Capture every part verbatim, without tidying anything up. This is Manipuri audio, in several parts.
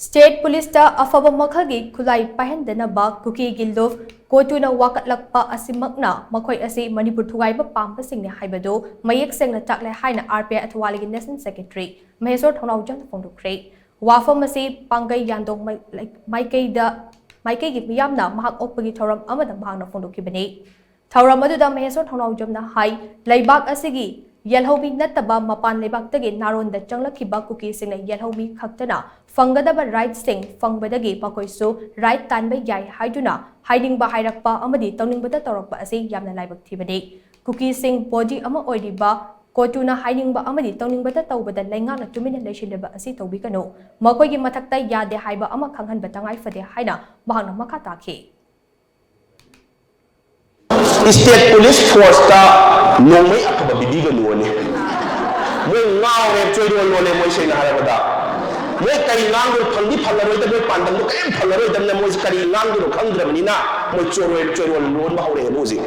ꯁ꯭ꯇꯦꯠ ꯄꯨꯂꯤꯁꯇ ꯑꯐꯕ ꯃꯈꯜꯒꯤ ꯈꯨꯠꯂꯥꯏ ꯄꯥꯏꯍꯟꯗꯅꯕ ꯀꯨꯀꯤꯒꯤ ꯂꯨꯞ ꯀꯣꯇꯨꯅ ꯋꯥꯀꯠꯂꯛꯄ ꯑꯁꯤꯃꯛꯅ ꯃꯈꯣꯏ ꯑꯁꯤ ꯃꯅꯤꯄꯨꯔ ꯊꯨꯒꯥꯏꯕ ꯄꯥꯝꯕꯁꯤꯡꯅꯤ ꯍꯥꯏꯕꯗꯨ ꯃꯌꯦꯛ ꯁꯦꯡꯅ ꯇꯥꯛꯂꯦ ꯍꯥꯏꯅ ꯑꯥꯔ ꯄꯤ ꯑꯥꯏ ꯑꯊꯋꯥꯂꯤꯒꯤ ꯅꯦꯁꯅꯦꯜ ꯁꯦꯀ꯭ꯔꯦꯇꯔꯤ ꯃꯍꯦꯁꯣꯔ ꯊꯧꯅꯥꯎꯖꯝꯅ ꯐꯣꯡꯗꯣꯛꯈ꯭ꯔꯦ꯫ ꯋꯥꯐꯝ ꯑꯁꯤ ꯄꯥꯡꯒꯩ ꯌꯥꯟꯗꯣꯡ ꯃꯥꯏ-, ꯂꯩ-, ꯃꯥꯏꯀꯩꯗ, ꯃꯥꯏꯀꯩꯒꯤ ꯃꯤꯌꯥꯝꯅ ꯃꯍꯥꯛ ꯑꯣꯛꯄꯒꯤ ꯊꯧꯔꯝ ꯑꯃꯗ ꯃꯍꯥꯛꯅ ꯐꯣꯡꯗꯣꯛꯈꯤꯕꯅꯤ꯫ ꯊꯧꯔꯝ ꯑꯗꯨꯗ ꯃꯍꯦꯁꯣꯔ ꯊꯧꯅꯥꯎꯖꯝꯅ ꯍꯥꯏ, ꯂꯩꯕꯥꯛ ꯑꯁꯤꯒꯤ ꯌꯦꯜꯍꯧꯃꯤ ꯅꯠꯇꯕ ꯃꯄꯥꯟ ꯂꯩꯕꯥꯛꯇꯒꯤ ꯅꯥꯔꯣꯟꯗ ꯆꯪꯂꯛꯈꯤꯕ ꯀꯨꯀꯤꯁꯤꯡꯅ ꯌꯦꯜꯍꯧꯃꯤ ꯈꯛꯇꯅ ꯐꯪꯒꯗꯕ ꯔꯥꯏꯠꯁꯤꯡ ꯐꯪꯕꯗꯒꯤ ꯃꯈꯣꯏꯁꯨ ꯔꯥꯏꯠ ꯇꯥꯟꯕ ꯌꯥꯏ ꯍꯥꯏꯗꯨꯅ ꯍꯥꯏꯅꯤꯡꯕ ꯍꯥꯏꯔꯛꯄ ꯑꯃꯗꯤ ꯇꯧꯅꯤꯡꯕꯇ ꯇꯧꯔꯛꯄ ꯑꯁꯤ ꯌꯥꯝꯅ ꯂꯥꯏꯕꯛ ꯊꯤꯕꯅꯤ꯫ ꯀꯨꯀꯤꯁꯤꯡ ꯕꯣꯗꯤ ꯑꯃ ꯑꯣꯏꯔꯤꯕ ꯀꯣꯇꯨꯅ ꯍꯥꯏꯅꯤꯡꯕ ꯑꯃꯗꯤ ꯇꯧꯅꯤꯡꯕꯇ ꯇꯧꯕꯗ ꯂꯩꯉꯥꯛꯅ ꯇꯨꯃꯤꯟꯅ ꯂꯩꯁꯤꯜꯂꯤꯕ ꯑꯁꯤ ꯇꯧꯕꯤꯒꯅꯨ꯫ ꯃꯈꯣꯏꯒꯤ ꯃꯊꯛꯇ ꯌꯥꯗꯦ ꯍꯥꯏꯕ ꯑꯃ ꯈꯪꯍꯟꯕ ꯇꯉꯥꯏ ꯐꯗꯦ ꯍꯥꯏꯅ ꯃꯍꯥꯛꯅ ꯃꯈꯥ ꯇꯥꯈꯤ꯫ ꯁ꯭ꯇꯦꯠ ꯄꯨꯂꯤꯁ ꯐꯣꯔꯁꯇ ꯅꯣꯡꯃꯩ ꯑꯐꯕ ꯄꯤꯕꯤꯒꯅꯨꯅꯦ꯫ ꯃꯣꯏ ꯉꯥꯎꯔꯦ, ꯆꯣꯏꯔꯣꯜ ꯂꯣꯜꯂꯦ꯫ ꯃꯣꯏ ꯁꯦꯡꯅ ꯍꯥꯏꯔꯕꯗ ꯃꯣꯏ ꯀꯔꯤ ꯉꯥꯡꯗꯣꯏꯅꯣ ꯈꯪꯗꯤ ꯐꯪꯉꯔꯣꯏꯗ, ꯃꯣꯏ ꯄꯥꯟꯗꯝꯗꯣ ꯀꯔꯤꯝ ꯐꯪꯉꯔꯣꯏꯗꯕꯅ ꯃꯣꯏꯁꯦ ꯀꯔꯤ ꯉꯥꯡꯗꯣꯏꯅꯣ ꯈꯪꯗ꯭ꯔꯕꯅꯤꯅ ꯃꯣꯏ ꯆꯣꯏꯔꯣꯜ, ꯆꯣꯏꯔꯣꯜ ꯂꯣꯟꯕ ꯍꯧꯔꯛꯑꯦꯕ ꯍꯧꯖꯤꯛ꯫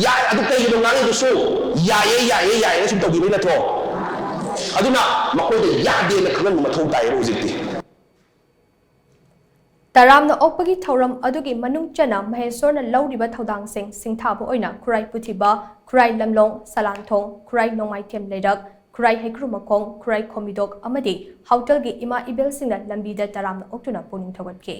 ꯌꯥꯏ, ꯑꯗꯨ ꯀꯩꯒꯤꯅꯣ ꯉꯥꯡꯉꯤꯗꯨꯁꯨ? ꯌꯥꯏꯌꯦ, ꯌꯥꯏꯌꯦ, ꯌꯥꯏꯌꯦꯅ ꯁꯨꯝ ꯇꯧꯈꯤꯕꯩ ꯅꯠꯇ꯭ꯔꯣ? ꯑꯗꯨꯅ ꯃꯈꯣꯏꯗ ꯌꯥꯗꯦꯅ ꯈꯪꯍꯟꯕ ꯃꯊꯧ ꯇꯥꯏꯌꯦꯕ ꯍꯧꯖꯤꯛꯇꯤ꯫ ꯇꯔꯥꯝꯅ ꯑꯣꯛꯄꯒꯤ ꯊꯧꯔꯝ ꯑꯗꯨꯒꯤ ꯃꯅꯨꯡ ꯆꯟꯅ ꯃꯍꯦꯁꯣꯔꯅ ꯂꯧꯔꯤꯕ ꯊꯧꯗꯥꯡꯁꯤꯡ ꯁꯤꯡꯊꯥꯕ ꯑꯣꯏꯅ ꯈꯨꯔꯥꯏ ꯄꯨꯊꯤꯕ, ꯈꯨꯔꯥꯏ ꯂꯝꯂꯣꯡ, ꯁꯂꯥꯟꯊꯣꯡ, ꯈꯨꯔꯥꯏ ꯅꯣꯡꯃꯥꯏꯊꯦꯝ ꯂꯩꯔꯛ, ꯈꯨꯔꯥꯏ ꯍꯩꯀ꯭ꯔꯨ ꯃꯈꯣꯡ, ꯈꯨꯔꯥꯏ ꯈꯣꯝꯕꯤꯗꯣꯛ ꯑꯃꯗꯤ ꯍꯥꯎꯇꯦꯜꯒꯤ ꯏꯃꯥ ꯏꯕꯦꯜꯁꯤꯡꯅ ꯂꯝꯕꯤꯗ ꯇꯔꯥꯝꯅ ꯑꯣꯛꯇꯨꯅ ꯄꯨꯛꯅꯤꯡ ꯊꯧꯒꯠꯈꯤ꯫